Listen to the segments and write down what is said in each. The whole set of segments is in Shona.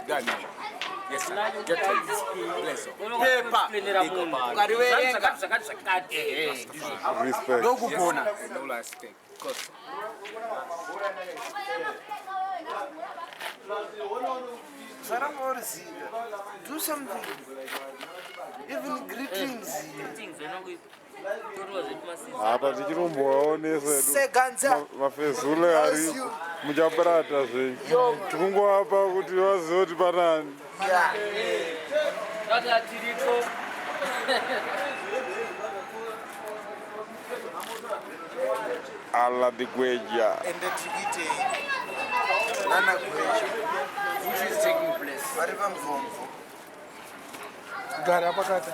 Done. Yes, sir. Get ready. Bless up. Pepa. Ukariverenga. Zvakati zvakati. Respect. Ndokugona. Yes, sir. No last thing. Course. Sarangoriziva. Do something. Even greetings. Apa tichirombowaonesa edu Seganza. mafezule aripo muchabrata zvenyu tikungoapa kuti vazive kuti panani. Yeah. Tiriko. Ala digweja. Ende tikuitei nana Gweja. Which is taking place. Vari pamvomvo. Gara pakati.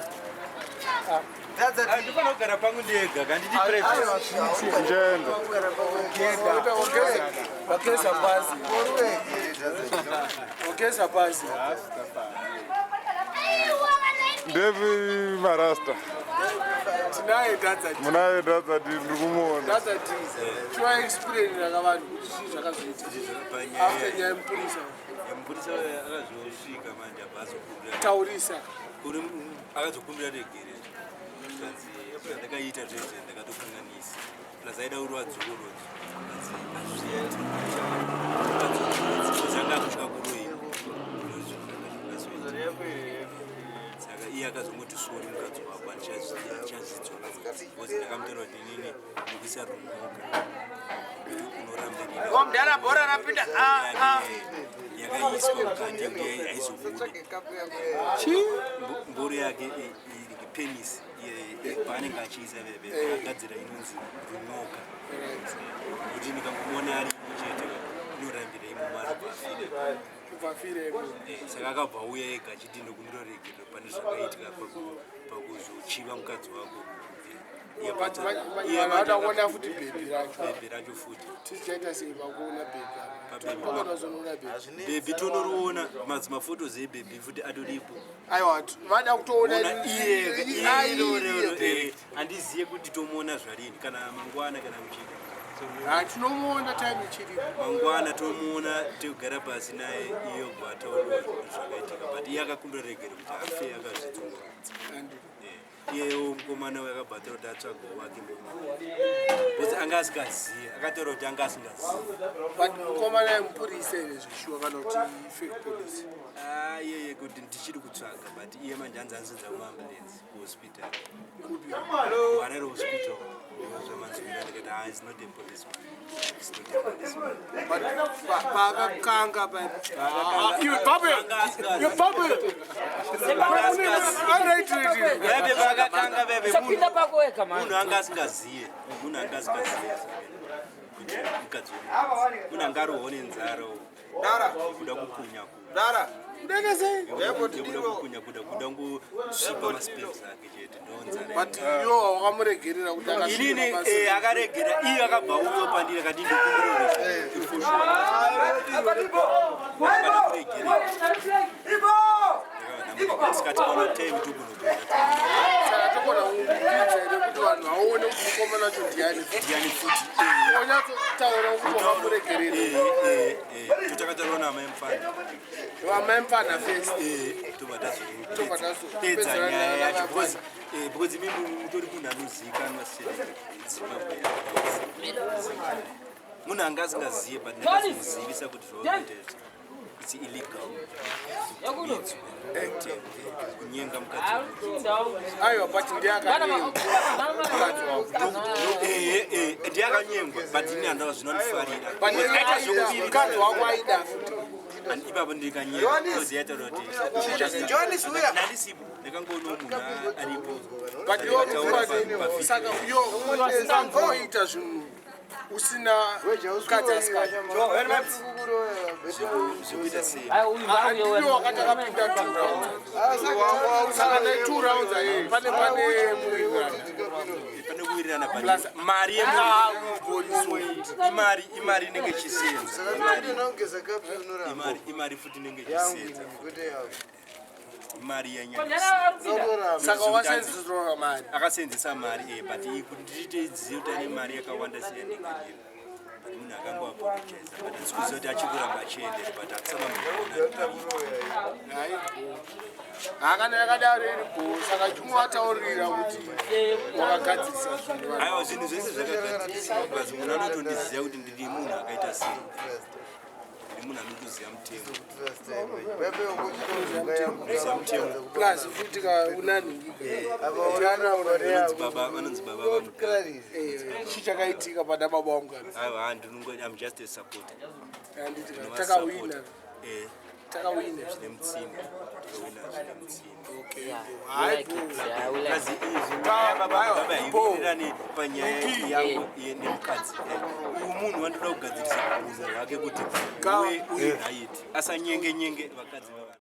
Dadza. Ndifana kugara pangu ndega kanditi privacy. Uchaenda. Wageza pasi. Wageza pasi. Ndevi marasta. Tinaye Dadza. Munaye Dadza D, ndiri kumuona. Dadza D. Chiwa explain raka vanhu kuti chii zvakazoita. After nyaya yemupurisa. Mupurisa akazosvika manje abva azokumbira. Taurisa. Kuri akazokumbira regerero. Kanzi ndakaita zvese ndakatokanganisa. Plus aida uri wadzokorodzo. Kanzi hazviiti. Anga akutya kuroiwa. Saka iye akazongoti sorry mukadzi wako handichazvidzorodzi. Because ndakamutaura kuti inini ndikuisa rumoka. Kuti unoramba inini. Mudhara, bhora rapinda. Ah, ah. Yakaiswa mukati yekuti haizobudi. Mboro yake penis paanenge achiisa veve agadzira inonzi runyoka kuti ndikangomuona arimo chete inorambira imomo aribva. Kubva fire. Saka akabva auya ega achiti ndokumbira regerero pane zvakaitika pakuzochiva mukadzi wako. Iye iye Vanhu vada kuona futi bhebhi racho. Bhebhi racho futi. Tichaita sei pakuona bhebhi? Pabhebhi. Pakona zonoona bhebhi. Bhebhi tonoriona, mafotos ebhebhi futi atoripo. Aiwa, vada kutoona. Ona iye. Ai, Iye handiziye kuti tomuona zvarini, kana mangwana kana muchida. Ha, tinomuona time ichiripo. Mangwana tomuona, togara pasi naye iyo gwataura zvakaitika, but iye akakumbira regero kuti afe akazvidzungurodza. Iyewo mukomana uyo akabva ataura kuti atsvagawo wake mukomana because anga asingaziye, akataura kuti anga asingaziye. But mukomana yemupurisa here zvishuwa kana kuti fake police? Ah, iyeye kuti ndichiri kutsvaga, but iye manje hanzi anzidza muambulance kuhospital. Kupi? Harare Hospital zvamanzwira. Ndikati, "Ah, it's not a policeman, it's not a policeman." But paakakanga pa iwe babe, iwe babe. Bebe paakakanga bebe. Usapinda pako wega mani. Munhu anga asingaziye, munhu anga asingaziye kuti mukadzi wemunhu, munhu anga arohwa nenzara kuda kukunya. Dara. Udekese. Kuda kukunya, kuda ngosvipa maspecs ake chete, ndonzara. But iwo wakamuregerera kuti akasvika Inini basa? akaregera iye, akabva uyo pandiri akati ndikumbirore for sure. Saka tikaona time togonokuenda. Saka tokona kupinza here kuti vanhu vaone kuti mukomana wacho ndiani? Ndiani futi. Onyatsotaura kuti wakamuregerera. Totakataura namai mufana. Vamai mufana first. Tobva Tobva tazopedza tazopedzera nyaya nyaya yacho namai. because imi mutori munhu anozivikanwa seZimbabwe. Munhu anga asingaziye, but ndakazomuzivisa kuti zvaurikuita izvi it's illegal kunyenga mukadzi. Aiwa, but ndiye akanyengwa mukadzi wako. Ndiye akanyengwa, but ini handava zvinondifarira. But Aita zvokuviri. mukadzi wako aida futi. And ipapo ndikanyengwa because yaitaura kuti Johannes, uya. ndandisipo, ndakangoona munhu aripo. But iwo saka iyo usangoita zvinhu usina mukadzi asikati. Zvekuita sei? Ndiyo wakati akapinda two rounds, saka ne two rounds aye pane muwirirano. Pane kuwirirana, but Plus mari boriso. Imari inenge ichisenza. Imari. Imari futi inenge ichisenza, imari yanyanya. Saka wakasenzeswa mari. Akasenzesa mari, but kuti ndiite zive kuti ane mari yakawanda sei yandingadira, but munhu akangoapologiza, but handisi kuziva kuti achikuramba achiendera, but hatisana muona. Hayi, hakana yakadaro iri bho, saka chimuvataurira kuti wakagadzirisa zvinhu. Aiwa, zvinhu zvese zvakagadzirisa because munhu anotondiziva kuti ndiri munhu akaita sei, ndiri munhu anotoziva mutemo. Ziva mutemo. Plus futi ka unanhingika. Vanonzi baba vaMugabe. Chi chakaitika pana baba vangu apa? Aiwa, handinongo, I'm just a supporter. Handiti takawina? Eh. Takawina. Zvine mutsini, takawina zvine mutsini. Hayi, bho. Kazi izvi nyaya baba Mugabe haiwirirani panyaya yangu iye nemukadzi. Uyu munhu wandoda kugadzirisa unhu hwake kuti uwe uri right, asanyenge nyenge vakadzi vavanhu.